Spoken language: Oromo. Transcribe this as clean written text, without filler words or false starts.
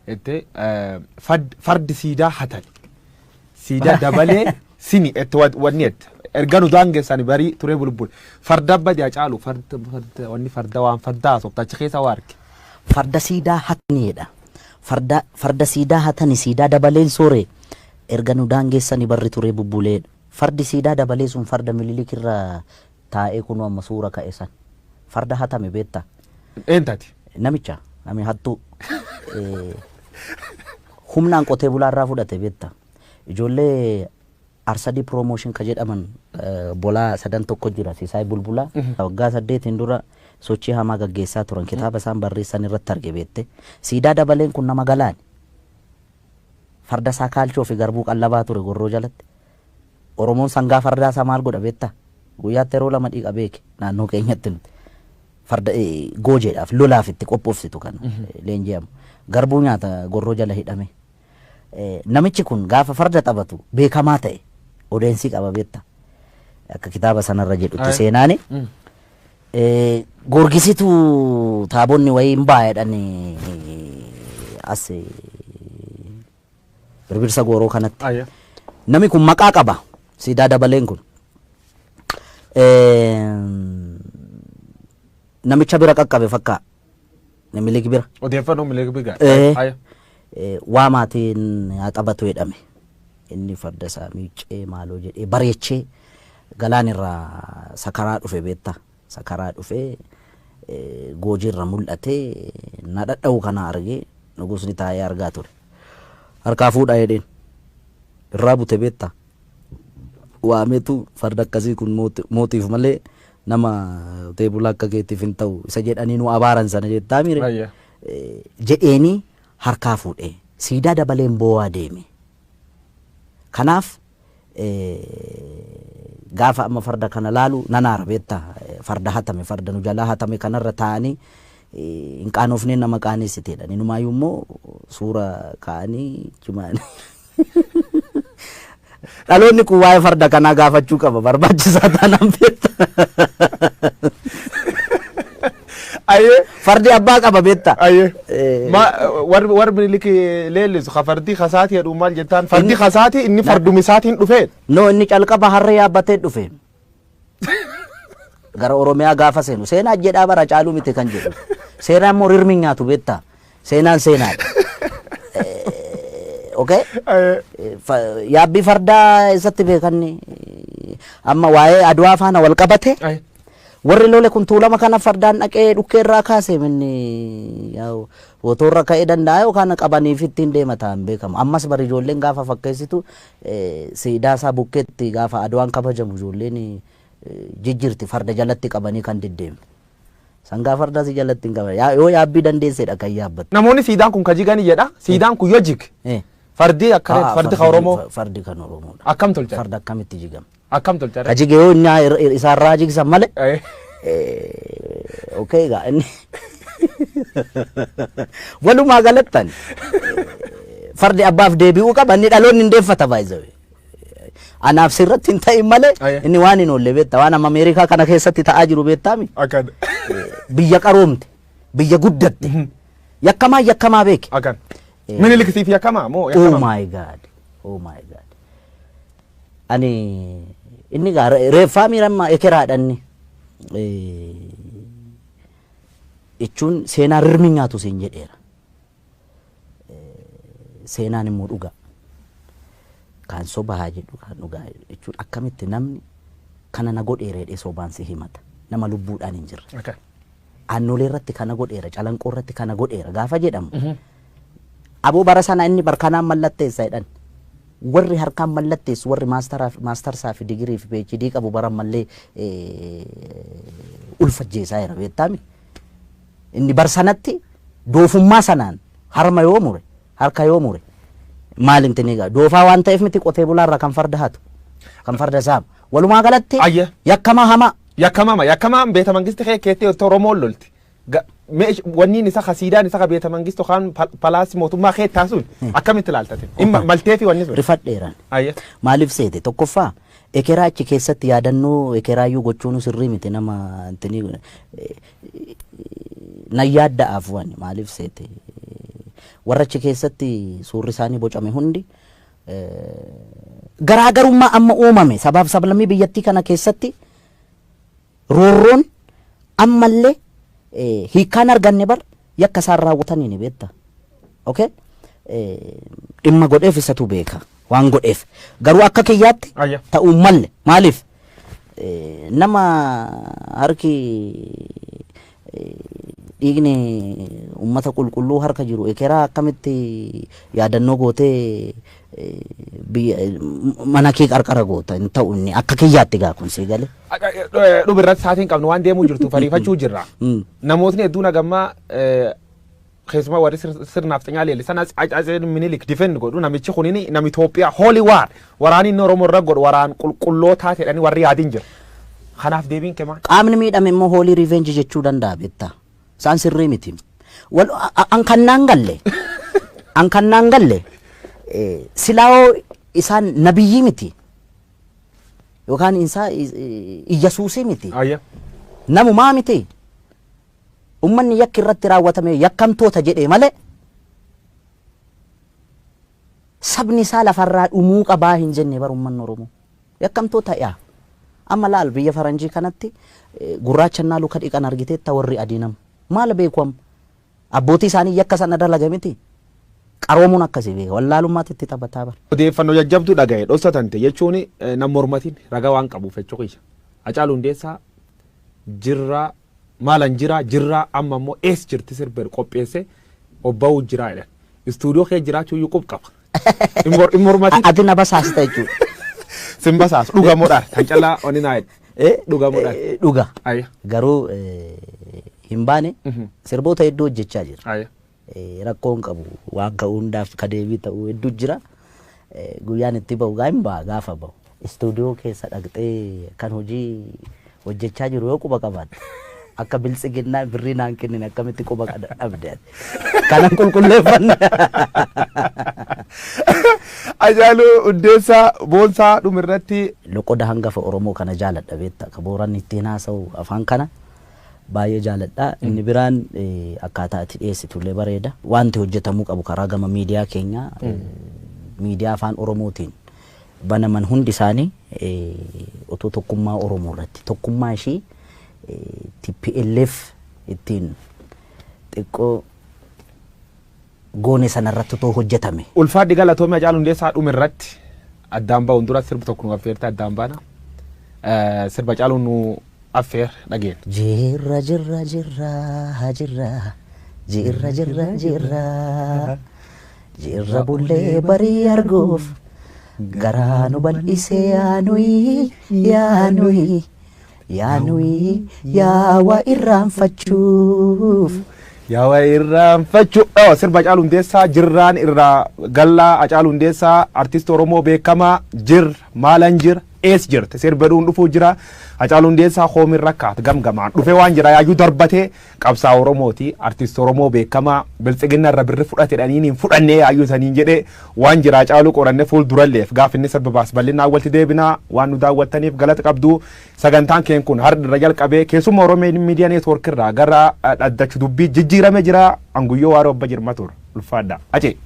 Jettee fardi siidaa hatani. Siidaa dabalee sini itti wanni jette. Erga nu daangessan barii turee bulbul. Farda badi Hacaalu farda farda wanni farda waan farda haasofta achi keessa waa arge. Farda siidaa hataniidha. Farda siidaa hatani siidaa dabaleen soore erga nu daangeessani barri turee bubbuleedha. Fardi siidaa dabalee sun farda Minilik irra taa'ee kunoo amma suura ka'e san. Farda hatame beektaa? Eentati? Namicha nami hattuu humnaan qotee bulaa irraa fudhate beektaa? Ijoollee Arsadii Promotion ka jedhaman bolaa sadan tokko jira Sisaay Bulbulaa. Waggaa 8n dura sochii hamaa gaggeessaa turan kitaaba isaan barreessan irratti arge beekte. Siidaa dabaleen kun nama galaani. Farda isaa kaalchoo fi garbuu qallabaa ture gorroo jalatti. Oromoon sangaa fardaa isaa maal godha beektaa? Guyyaatti yeroo lama dhiqa beeki naannoo keenyatti nuti. Farda goojeedhaaf lolaaf itti qophoofsitu kan leenji'amu. Garbuu nyaata gorroo jala hidhame. Namichi kun gaafa farda taphatu beekamaa ta'e odeensii qaba beektaa? Akka kitaaba sanarra jedhutti seenaani. Goorgisitu taabonni wayii hin ba'a jedhani as birbirsa gooroo kanatti. Namni kun maqaa qaba. Siidaa dabaleen kun. Namicha bira qaqqabe fakkaa. Minilik bira. Odeeffannoo Minilik bira. Waa maatiin haa taphatu jedhame. Inni farda isaa miiccee maaloo jedhee bareechee galaan irraa sakaraa dhufe beektaa. Sakaraa dhufee goojiirra mul'atee na dhadha'u kana argee nugusni taa'ee argaa ture. Harkaa fuudhaa jedheen. Irraa bute beektaa. Waameetu farda akkasii kun mootiif malee nama qotee bulaa akka keetiif hin ta'u isa jedhanii nu abaaran sana jettaa miire. Jedheenii harkaa fuudhee siidaa dabaleen boo'aa deeme. Kanaaf gaafa amma farda kana laalu nanaara beektaa farda hatame farda nu jalaa hatame kanarra taa'anii hin qaanofnee nama qaaneessiteedha. Inumaayyuu immoo suura kaa'anii jimaan. Dhaloonni kun waa'ee farda kanaa gaafachuu qaba barbaachisaa taanaan beektaa. Fardi abbaa qaba beektaa. Warri Minilik leellisu ka fardi kasaati jedhu maal jettaan fardi kasaati inni fardumi isaatiin dhufee. No inni calqaba harree yaabbatee dhufe. Gara Oromiyaa gaafa seenu seenaa jedhaa bara caaluu miti kan jedhu. Seenaa immoo rirmi nyaatu beektaa. Seenaan seenaadha. Okay? Yaabbii fardaa eessatti beekanni amma waa'ee Adwaa faana wal qabate. Warri lole kun tuulama kana fardaan dhaqee dhukkee irraa kaase minni fotoorra ka'ee danda'a yookaan qabaniif ittiin deema ta'an beekamu. Ammas bari ijoolleen gaafa fakkeessitu siidaa isaa bukkeetti gaafa Adwaan kabajamu ijoolleen jijjiirti farda jalatti qabanii kan deddeemu. Sangaa fardaa si jalatti hin qaban. Yoo yaabbii dandeessedha kan yaabbattu. Namoonni siidaan kun ka jigani jedha. Siidaan kun yoo jig. Fardi akka fardi kan Oromoo. Fardi kan Oromoodha. Akkam tolcha? Farda akkamitti jigama? Akkam tolcha? Ka jige yoo inni isaarraa jigsan malee. Okay egaa inni walumaa galattan fardi abbaaf deebi'uu qaba inni dhaloonni hin deeffata baay'ee. Anaaf sirratti hin ta'in malee inni waan hin oolle beektaa waan amma Ameerikaa kana keessatti ta'aa jiru beektaami. Biyya qaroomte biyya guddatte yakkamaa yakkamaa beeke. Minilik siif yakkamaa moo yakkamaa? Oh my God. Oh my God. Ani inni gaa reeffaa miiramma ekeraadhanni. Jechuun seenaa rirmi nyaatu siin jedheera. Seenaan immoo dhugaa. Kan sobaa jedhu kan dhugaa jechuun akkamitti namni kana na godheera jedhee sobaan si himata. Nama lubbuudhaan hin jirre. Aannolee irratti kana godheera, calanqoo irratti kana godheera gaafa jedhamu. Aboo bara sana inni barkanaan mallatteessa jedhan. Warri harkaan mallatteessu warri maastarsaa fi digirii fi PhD qabu bara mallee ulfajjeessaa jira beektaami. Inni bar sanatti doofummaa sanaan harma yoo mure harka yoo mure maal inti egaa doofaa waan ta'eef miti qotee bulaarraa kan farda hatu kan farda saamu walumaa galatti yakkamaa hamaa. Yakkamama yakkamaan beeta mangisti kee keettee Oromoon lolti. Wanniin isa siidaan isa beeta mangistu kan palaasii mootummaa kee taasuun akkamitti ilaaltate? Maltee fi wanni sun. Rifadheeran. Maaliif seete tokkoffaa ekeraa achi keessatti yaadannoo ekeraayyuu gochuun sirrii miti nama nan yaadda'aaf wanni maaliif seete Warra achi keessatti suurri isaanii bocame hundi garaagarummaa amma uumame sabaaf sablammii biyyattii kana keessatti roorroon ammallee hiikkaan arganne bar yakka isaan raawwatanii ni beekta. Okay? Dhimma godheef isatu beeka waan godheef. Garuu akka kiyyaatti ta'uu malle maaliif nama harki dhiigni uummata qulqulluu harka jiru ekeraa akkamitti yaadannoo gootee mana kee qarqara goota hin ta'u inni akka kiyyaatti gaa kun sii galee. Dhuma irratti sa'aatiin qabnu waan deemuu jirtu fariifachuu jirra. Namootni hedduun hagammaa keessumaa warri sirnaaf xinyaa leellisan Atsee Minilik defend godhu namichi kunini nama Itoophiyaa holy war waraanni inni Oromoo irra godhu waraan qulqullootaa jedhanii warri yaadin jira. Kanaaf deebiin kee maal? Qaamni miidhame immoo holy revenge jechuu danda'a beektaa. Isaan sirrii miti. An kan naan galle an kan naan galle silaa'oo isaan nabiyyii miti yookaan isaa Iyyasuusii miti. Namumaa miti. Ummanni yakki irratti raawwatame yakkamtoota jedhee malee sabni isaa lafarraa dhumuu qabaa hin jenne bar ummanni Oromoo. Yakkamtoota yaa. Amma laal biyya faranjii kanatti gurraachannaa luka dhiqan argiteetta warri adii nama. Maal beeku amma? Abbootii isaanii yakka sana dalaga miti. Qaroomuun akkasii beeka. Wallaalummaatti itti taphataa bara. Odeeffannoo jajjabduu dhagaye dhoksatante jechuun nam mormatiin ragaa waan qabuuf jechuu kiyya. Hacaaluu Hundeessaa jirraa maalan jira jirraa amma immoo ees jirti sirba qopheesse obba'uu jira jedhan. Istuudiyoo kee jiraachuu iyyuu qub qaba. In mormatiin. Ati na basaasta jechuudha. Sin basaas dhugamoodhaan kan callaa oni naa jedhe. Dhugamoodhaan. Dhuga. Garuu hin baane sirboota hedduu hojjechaa jira. Rakkoo hin qabu waan ka'uu hundaaf ka deebii ta'uu hedduu jira. Guyyaan itti ba'u gaa hin ba'a gaafa ba'u. Istuudiyoo keessa dhaqxee kan hojii hojjechaa jiru yoo quba qabaatte. Akka biltsiginnaa birrii naan kennine akkamitti quba dhabde ati. Kanan qulqulleeffanna. Hacaaluu Hundeessaa boonsaa dhumirratti. Loqoda hangafa Oromoo kana jaaladha beektaa. Ka Booranni ittiin haasa'u afaan kana baay'ee jaaladha. Inni biraan akkaataa itti dhiyeessitullee bareeda. Wanti hojjetamuu qabu karaa gama miidiyaa keenyaa miidiyaa afaan Oromootiin banaman hundi isaanii otoo tokkummaa Oromoo irratti tokkummaa ishii TPLF ittiin xiqqoo goone sanarratti otoo hojjetame. Ulfaadhi galatoomii Hacaaluu Hundeessaa dhumirratti addaan ba'uun dura sirbi tokko nu affeerte addaan baana. Sirba Hacaaluu nu affeer dhageenya. Jirra jirra jirra jirra jirra jirra jirra jirra bullee barii arguuf garaa nu bal'isee yaanuyi yaanuyi yaanuyi yaawaa irraanfachuuf. Yaawaa irraanfachuu. Sirba Hacaaluu Hundeessaa jirraan irraa gallaa Hacaaluu Hundeessaa artistii Oromoo beekamaa jir maalan jir ees jirte sirba dhuun dhufuu jira Hacaaluu Hundeessaa hoomin rakkaat gamgamaan dhufee waan jira yaayyuu darbatee qabsaa Oromooti artistii Oromoo beekamaa biltsiginna irra birri fudhate dhaniin hin fudhannee yaayyuu saniin jedhee waan jira Hacaaluu qoranne fuulduralleef gaaf inni sirba baas bal'inaan walitti deebinaa waan nu daawwattaniif galata qabdu sagantaan keen kun har'a irra jalqabee keessuma Oromoo Miidiyaa Neetwoork irraa gara dhaddachu dubbii jijjiirame jira anguyyoo waaroo abba jirma ture ulfaadha. Acee.